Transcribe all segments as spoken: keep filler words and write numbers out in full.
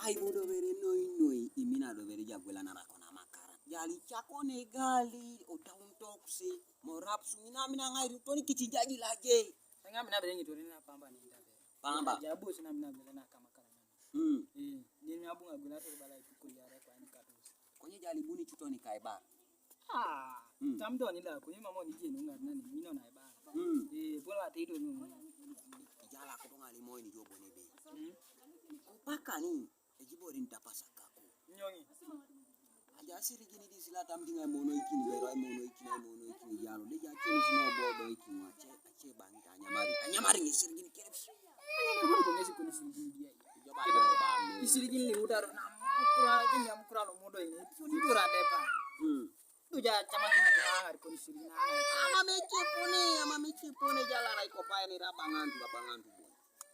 Ai bo dovere noi noi, i mina dovere ja gwela na rako na makara. Jali chako ne gali, o taun toksi, mo rap su mina mina ngai ri toni kichi jaji laje. Nga mina bere ngi tori na pamba ni ndabe. Pamba. Jabu sina mina bere na kama kara. Mm. Eh, ni mi abunga gwela to bala itukuli are kwa ni katos. Konye jali buni chuto ni kaiba. Ah, mm. Tam do ni la ko ni mamo ni je no ngar na ni mi no na ba. Mm. Eh, bola te do ni. Jala ko to ngali mo ni jo bone be. Mm. Ko paka ni. Eji bori nta pasa kako. Nyongi. Aja siri gini di sila tam dinga mono ikini bero ai mono ikini ai mono ikini jalo. Leja chini sino bodo ikini ache ache bang ta anyamari anyamari ni siri gini kere. Anyamari ko ngesi ko ni siri gini dia. Joba joba. Isiri gini li utaro na mukura gini ya mukura no modo ini. Ni dura depa. Hmm. Tu ja chama kini kuna ngari ko ni siri na. Ama meche pone ama meche pone jala rai ko pa ni rabangandu rabangandu.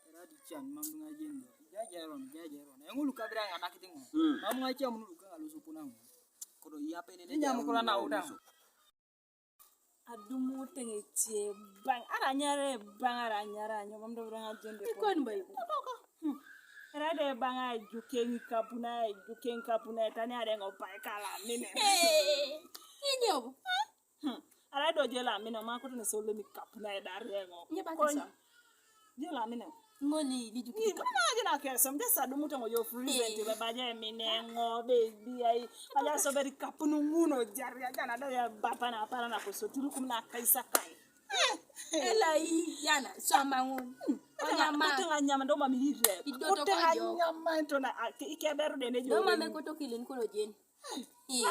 Era di chan mamdu nga jendo. Jajeron jajeron. Engulu kabira nga dakitingo. Hmm. Mamu nga chia munu ka lusu kuna. Kodo iya pene ne. Nya mukura na uta. Adumu tenge tie bang ara nyare bang ara nyara nyo mamdo bra nga jende. Ikon bai. Era de bang a juke ngi kapuna juke ngi kapuna tani are ngo pai kala mine. Inyo. Hmm. Ara do jela mine ma kutu ne solo mi kapuna e dare ngo. Nye ba kesa. Jela mine. Ngoli ni juki. Ni ma jena kesem de sa dumu tango yo free vent ba baje mine ngo baby ai. Baja so beri kapunu nguno jari aja na da ya bapa na para na ko so tulu kum na kaisa kai. Ela i yana sama ngun. Onyama. Kutu nga nyama ndo ma mi hire. Kutu nga nyama ndo na ike beru de ne jo. Ndo ma me koto kilin ko jen.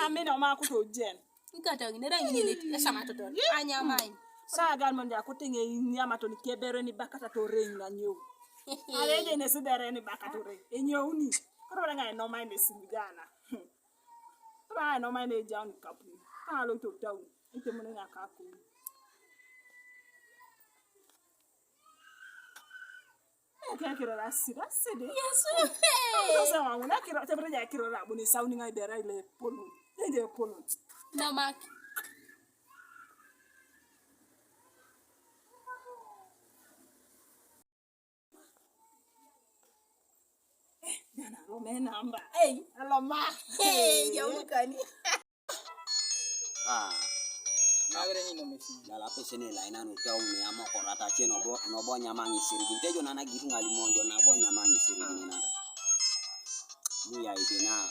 Amina ma kuto jen. Nkata ngine rangi ne ti sama toto. Anyamai. Sa gal mon ja kutinge nyama to ni kebere ni bakata to renga nyo. Ale je ne sidere ni bakata to re. Enyo uni. Koro nga no mai ne simjana. Koro no mai ne jan kapu. Kalo to tau. Ite mo na kapu. Kira kira la sida sidi. Yesu. Sasa wangu na kira tebra ya kira la buni sauni ngai dera ile polo. Ile polo. Na mak. Jana lo me namba. Ei, alo ma. Ei, ya ukani. Ah. Nagre ni no mesi. Dala pese ne la ina no tau ne amo korata che no bo no bo nyama ngi sirigi. Tejo nana gitu ngali monjo na bo nyama ngi sirigi na. Mu ya ite na.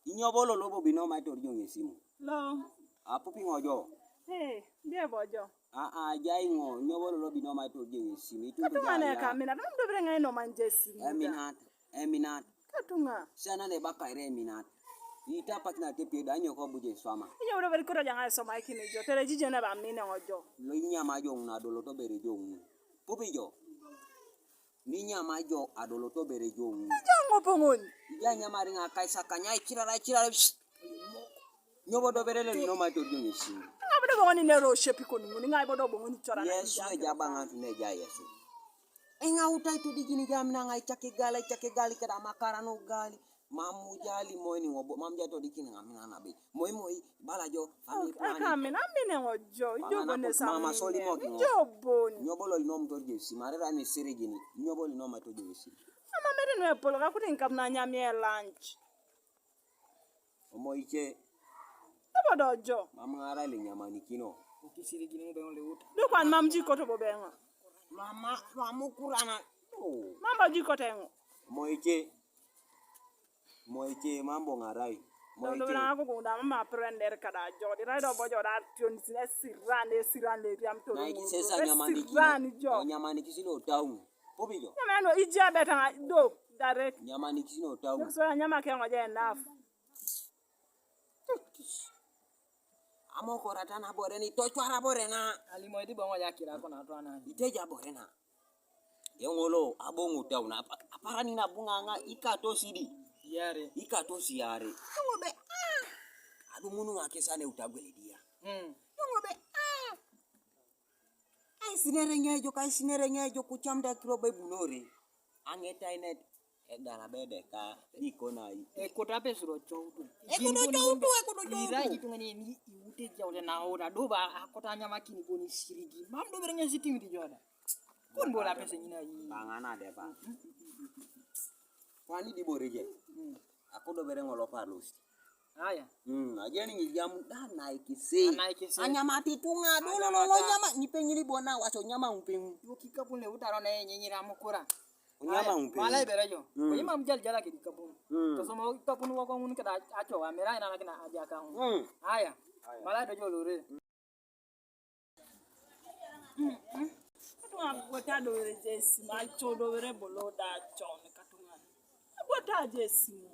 Inyo bolo lobo bino ma tor jonge simu. Lo. Apupi ngojo. Eh, ndie bojo. Ah ah jai ngo inyo bolo lobo bino ma tor jonge simu. Itu. Katu mane kamina dum dobre ngai no manje simu. Eminat. Eminat. Katunga. Sana ne baka ire eminat. Ita pat na te pie da nyoko buje swama. Inyo udo beri kuro janga soma ikini jo. Tere jije na ba mine ngo jo. Lo inya ma jong na dolo to bere jong. Pupi jo. Ni nya ma jo adolo to bere jong. Jango pongon. Ija nya ma ringa kaisa kanya ikira ra ikira. Nyobo do bere le no ma to jong isi. Nga bodo bongo ni nero shepi ko ni ngai bodo bongo ni chora na. Yesu e jaba nga ne ja Yesu. Enga utai to digini jam na ngai chake gala chake gali kada makara no gali. Mamu jali moi ni ngobo mam ja to dikini ngam na na be. Moi moi bala jo family plan. Aka mina mine ngo jo jo bone sa. Mama soli mo ngo. Jo bon. Nyobo lo nom to je si mare ra ni sere gini. Nyobo lo nom to je si. Ama mere no polo ka kutin kam na nyamie lunch. Omo iche. Abo dojo. Mama ara le nyama ni kino. Ukisiri gini ngo bengo le uta. Dukwan mam ji koto bo bengo. Mama mamu kurana. Oh. Mamba ji koto engo. Omo iche. Mo iche mambo ngarai. Mo iche. Dondo na ko da mama prender kada jo. Di rai do bojo da tion sine siran e siran le riam to. Na iki sesa nyama ni kino. Siran jo. Nyama ni kisino town. Pupi jo. Nyama no ije beta do direct. Nyama ni kisino town. So nyama ke ngo je enough. Amo korata na bore ni to chwara bore na. Alimo idi bongo ya kira ko na to ana. Iteja bore na. Yongolo abongo town apa- apara ni na bunga nga ikato sidi. Yare. Ikato siare. Yongo be ah. Adu munu nga kesane utagwele dia. Mm. Yongo be ah. Ai sinere ngejo kai sinere ngejo kucham da kiro be bunore. Angeta inet. Egala bede ka diko na i. Ekoto ape suro choutu. Ekoto choutu, ekoto choutu. Ira gitu ngani ni iute jauh na ora do ba akota nyama kini boni sirigi. Mam do berenya siting di joda. Kon bola pese nyina i. Bangana de ba. Kwani di bore je. Akodo bere ngolo pa lost. Aya. Hmm, ajeni ngi jamu da naikise. Naikise. Anyama titunga dulu lo lo nyama nyipe nyili bona wacho nyama umpeng. Yo kikapun le utaro ne nyinyira mukura. Nyama umpeng. Mala ibere jo. Mm. Ima mjal jala kidi kapun. Mm. To somo kapun wako ngun kada acho wa mera ina kina aja ka. Hmm. Aya. Mala do jo lore. Katunga gweta dowere je sima cho dowere bolo da chon katunga. Gweta je sima.